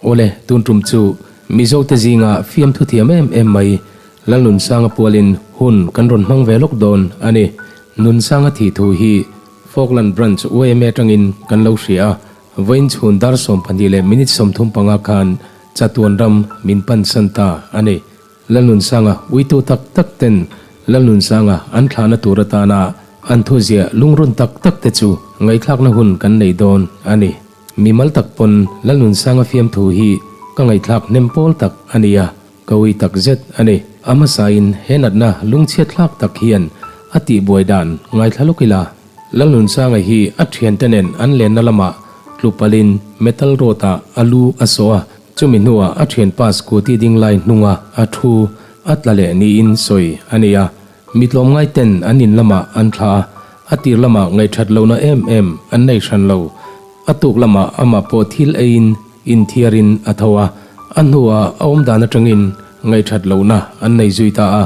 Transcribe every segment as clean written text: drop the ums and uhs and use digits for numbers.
Awle, tun tum chu Mizote zinga fiamthu thiam em em mai Lalnunsanga pualin hun kan rawn hmang ve lawk dawn a ni. Nunsanga thih thu hi Falkland Branch yma atangin kan lo hria a, vawiin chhun dar 12 leh minute 35 khan chatuan ram min pansan ta a ni. Lalnunsanga uitu tak tak ten Lalnunsanga an thlahna tur atana an thuziah lungrun tak tak te chu ngaihthlakna hun kan nei dawn a ni. Mimal tak pawn Lalnunsanga fiamthu hi ka ngaihthlak hnem pawl tak a ni a, ka ui tak zet a ni. A hmasain he natna lungchhiat thlak tak hian a tihbuai dan ngaithla lawk ila. Lalnunsanga hi a thiante nen an lenna lamah tlupalin metal road ah a lu a sawh a, Chumi hnuah a thianpa scooty ding lai hnunga a thu a tla leh niin sawi a ni a, mi tlawmngai ten an in lamah an thlah a, a tir lamah ngaihthat lohna em em an nei hran lo. A tuk lamah amah pawh thil eiin inthiarin a tho a, a hnuah a awmdan atangin ngaihthat lohna an nei zui ta a,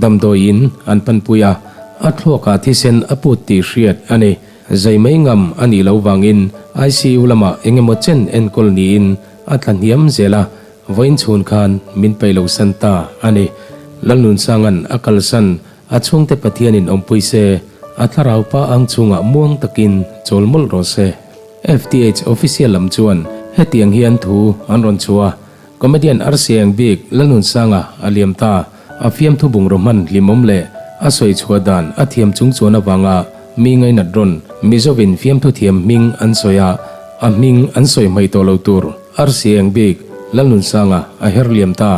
damdawiin an panpui a, a thluakah thisen a put tih hriat a ni. Zai mai ngam a nih loh vangin ICU lamah eng emaw chen enkawl niin a tla hniam zel a, vawiin chhun khan min peih lo san ta a ni. Lalnunsanga'n a kalsan a chhungte Pathianin awmpui se, a thlarau pa ang chhungah muang takin chawl mawlh rawh se. FTH official lam chuan hetiang hian thu an rawn chhuah a, Comedian Arsi eng bik Lalnunsanga a liam ta. A fiamthu bungraw hman hlimawm leh a sawi chhuah dan a thiam chung chuan avanga mi ngainat rawn Mizovin fiamthu thiam hming an sawi a, a hming an sawi hmaih tawh lo tur Arsi eng bik Lalnunsanga a her liam ta.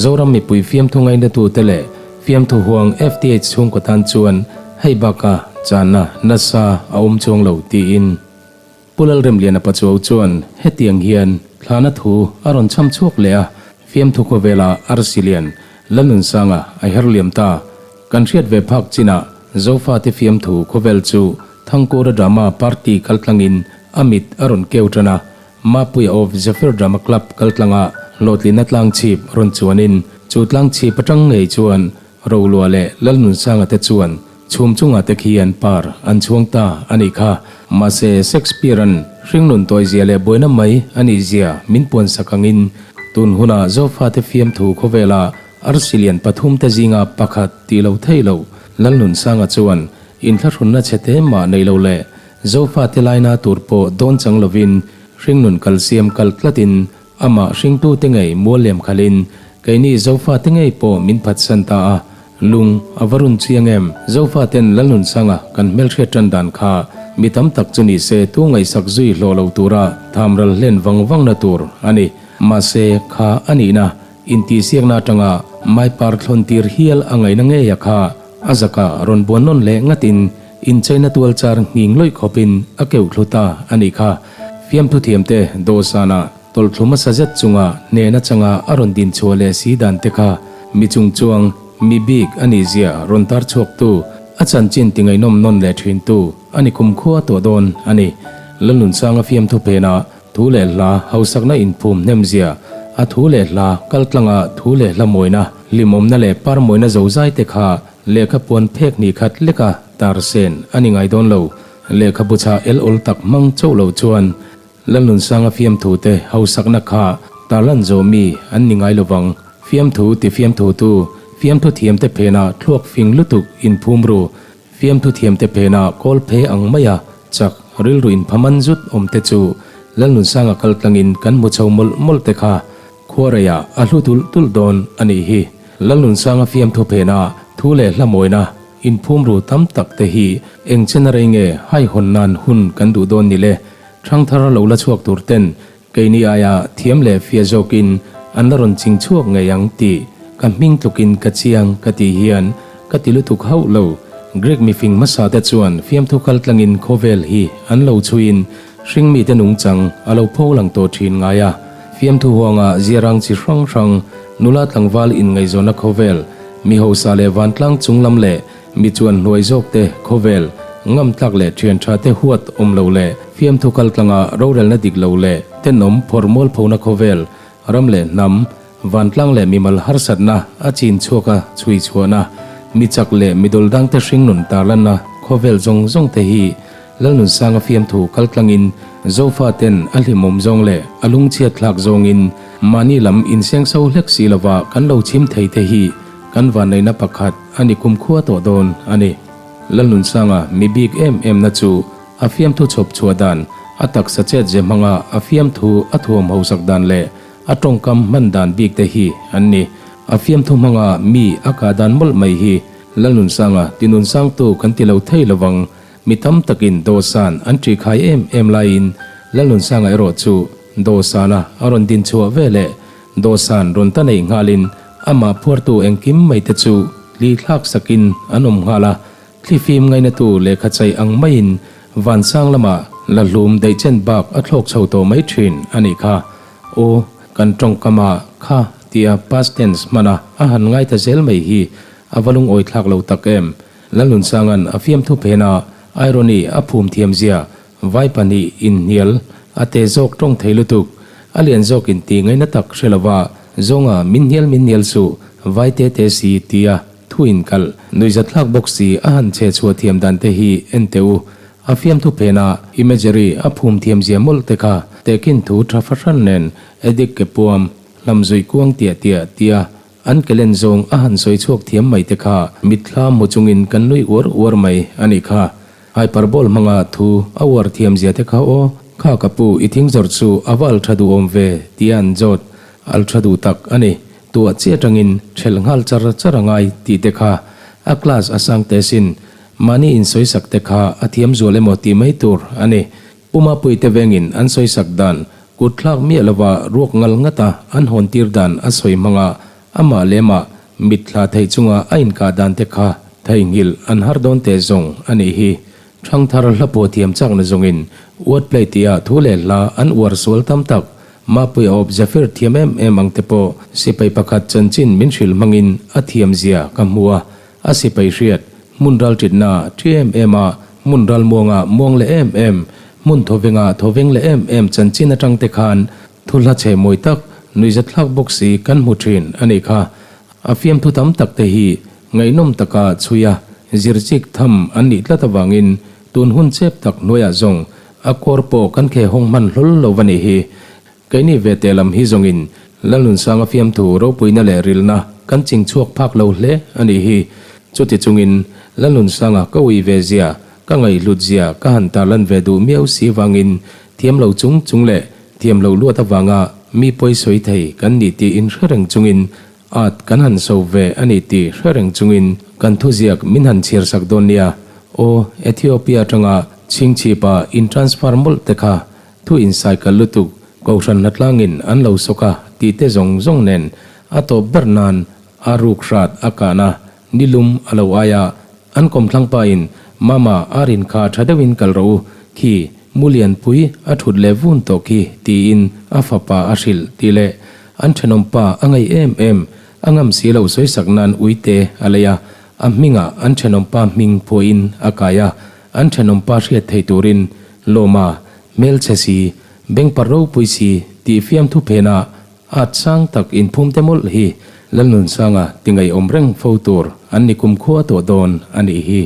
Zoram mipui fiamthu ngainatute leh fiamthu huang FTH chhungkaw tan chuan hei baka channa nasa a awm chuang lo tiin. Pu Lalremliana Pachuau chuan hetiang hian thlana thu a rawn chham chhuak leh a, fiamthu khawvela arsi lian Lalnunsanga a her liam ta. Kan hriat ve phak chinah Zofate fiamthu khawvel chu Thangkura Drama Party kaltlangin a mit a rawn keu tan a, Mapuia of Zephyr Drama Club kaltlanga hlawhtlinna tlangchhip rawn chuanin chu tlangchhip atang ngei chuan Rolua leh Lalnunsanga te chuan chhum chungah te khi an par an chhuang ta a nih kha. Mahse, Shakespeare-a'n hringnun tawizia leh buaina mai a nihzia min puansak angin tun huna Zofate fiamthu khawvela arsi lian pathum te zinga pakhat tih lo thei lo Lalnunsanga chuan inthlahrunna chhe te mah nei lo leh Zofate laina tur pawh dawn chang lovin hringnun kalsiam kal tlatin Amah hringtute ngei mual lem khalhin keini Zofate ngei pawh min phatsan ta a, lung a va run chiang em? Zofaten Lalnunsanga kan hmelhriat tan dan kha mi tam tak chu ni se tu ngaihsak zui hlawh lo tura thamral hlen vang vangna tur a ni. Mahse, kha a nihna intihsiakna atanga maipar thlawn tir hial a ngaihna ngei a kha a zaka rawn buan nawn leh ngatin incheina tual char nghing lawih khawpin a keuh thlu ta a nih kha. Fiamthu thiamte dawhsanah tawlhthlu hmasa zet chunga hnehna changa a rawn din chhuah leh si dan te kha mi chung chuang mi bik a nih zia rawn tar chhuaktu, a chanchin ti ngaihnawm nawn leh thintu a ni kumkhua tawh dawn a ni. Lalnunsanga fiamthu phenah thu leh hla hausakna inphum hnem zia, a thu leh hla kaltlanga thu leh hla mawina, hlimawmna leh parmawina zozai te kha lehkha puan phek hnih khat leka tar sen a ni ngai dawn lo. Lehkhabu chhah el awl tak hmang chauh lo chuan Lalnunsanga fiamthu te hausakna kha tarlan zawh mi an ni ngai lovang. Fiamthu ti fiamthu tu, fiamthu thiam te phenah thluak fing lutuk inphum ru, fiamthu thiam te phenah kawl phe ang maia chak rilru inphaman zut awm te chu Lalnunsanga kaltlangin kan hmu chho mawlh mawlh te kha khuareiah a hlu tulh tulh dawn a nih hi. Lalnunsanga fiamthu phenah thu leh hla mawina Inphum ru tam tak te hi eng chen a rei nge haihawn nan hun kan duh dawn ni le? Thangthar lo la chhuak tur ten keini aia thiam leh fia zawkin an la rawn ching chhuak ngei ang tih ka hming tlukin ka chiang ka tih hian ka ti lutuk hauh lo. Greek mifing hmasa te chuan fiamthu kal tlangin khawvel hi an lo chhuiin hringmite nungchang a lo pho lang tawh thin ngai a. Fiamthu huanga ziarang chi hrang hrang nula tlangval inngaihzawnna khawvel Mi hausa leh vantlang chunglam leh mi chuan hnuai zawk te khawvel, ngamtlak leh thian tha te huat awm lo leh fiamthu kaltlanga rorelna dik lo leh tenawm phawrh mualphona khawvel, ram leh hnam, vantlang leh mimal harsatna a chin chhuaka chhui chhuahna, mi chak leh mi dawldangte hringnun tarlanna khawvel zawng zawng te hi Lalnunsanga fiamthu kaltlangin. Zofaten a hlimawm zawng leh a lungchhiat thlak zawngin mahni lam insengso hlek si lova kan lo chhim thei te hi kan vanneihna pakhat a ni kumkhua tawh dawn a ni. Lalnunsanga mi bik em em na chu a fiamthu chhawp chhuah dan, a taksa chet ze hmanga a fiamthu a thuam hausak dan leh a tawngkam hman dan bik te hi an ni. A fiamthu hmanga mi a kah dan mawlh mai hi Lalnunsanga tinunsangtu kan ti lo thei lovang. Mi tam takin dawhsan an ṭihkhai em em laiin Lalnunsanga erawh chu dawhsana a rawn din chhuah ve leh dawhsan rawn ta neih nghalin amah phuartu engkim mai te chu hli thlak sakin an awm nghal a, thlifim ngainatu lehkha chaih ang maiin vansang lamah la hlum daih chen bak a thlawk chho tawh mai ṭhin a nih kha. Aw, kan ṭawngkama kha tia past tense hmana a han ngai ta zel mai hi a va lungawi thlak lo tak em. Lalnunsanga'n a fiamthu phena irony a phum thiamzia vai pahnih inhnial a te zawk tawng thei lutuk. A lian zawk in ti ngaihna tak hre lova zawnga min hnial min hnial suh vai te te si tia thu inkalh nuihzatthlak bawk si a han chhe chhuah thiam dan te hi en teh u. A fiamthu phena imagery a phum thiamzia mawlh te kha tehkhin thu tha fahran nen addict ke puam hlamzuih kuang tiah tiah tia An ke len zawng a han sawi chhuak thiam mai te kha mitthla hmu chungin kan nui uar uar mai a nih kha. Hyperbole hmanga thu a uar thiam zia te kha aw, kha ka pu i thing zawrh chu a va al tha duh awm ve tia an zawt al tha duh tak a ni. Tuah chiah atangin thelh nghal char char a ngai tih te kha a class a sang te sin mahni insawisak te kha a thiam zual emaw tih mai tur a ni. Puma puite vengin an sawisak dan, kut thlak miah lova ruak ngal ngata an hawn tir dan a sawi hmanga amah lemah mit thla theih chunga a inkah dan te kha theihnghilh an har dawn teh zawng a nih hi. Thangthar hla pawh thiam chakna zawngin wordplay tia thu leh hla an uar sual tam tak. Mapuia awp Zephyr thiam em em ang te pawh sipai pakhat chanchin min hrilh hmangin a thiam zia ka hmu a, A sipai hriat, hmun ral ṭitna ṭi em em a, hmun ral muanga muang leh em em, hmun thawvenga thawveng leh em em chanchin aṭang te khan thu hla chhe mawi tak, nuihzatthlak bawk si kan hmu ṭhin a nih kha. A fiamthu tam tak te hi ngaihnawm taka chhui a, zirchik tham an nih tlat avangin tun hun chep tak hnuaiah zawng a kawr pawh kan khe hawng hman hlawl lo va nih hi. Keini ve teh lam hi zawngin Lalnunsanga fiamthu ropuina leh rilna kan ching chhuak phak lo hle a nih hi. Chuti chungin Lalnunsanga ka ui ve zia, ka ngaihhlut zia ka han tarlan ve duh miau si vangin thiam lo chung chung leh thiam lo luat avanga mi pawi sawi thei kan nih tih inhre reng chungin at kan han so ve a ni tih hre reng chungin kan thuziak min han chhiar sak dawn nia. Aw, Ethiopia atanga chhingchhipa in transfer mawlh te kha Thu insaikal lutuk, Kohhran hnatlangin an lo sawk a tih te zawng zawng nen a tawp ber nan a ruk hrat a kahna nilum a lo ai a, an kawmthlang pa in Mama a rin kha tha deuhin kal rawh u, khi Mulianpui a thut leh vun tawh khi tiin a fapa a hrilh tih leh an thenawm pa a ngei em em a ngam si lo sawisak nan uite a lei a, a hmingah an thenawm pa hming phuahin a kai a, an thenawm pa hriat thei turin Lawma, hmelchhe si, bengpar ropui si tih fiamthu phenah at sang tak inphum te mawlh hi Lalnunsanga ti ngaihawm reng fo tur an ni kumkhua tawh dawn a nih hi.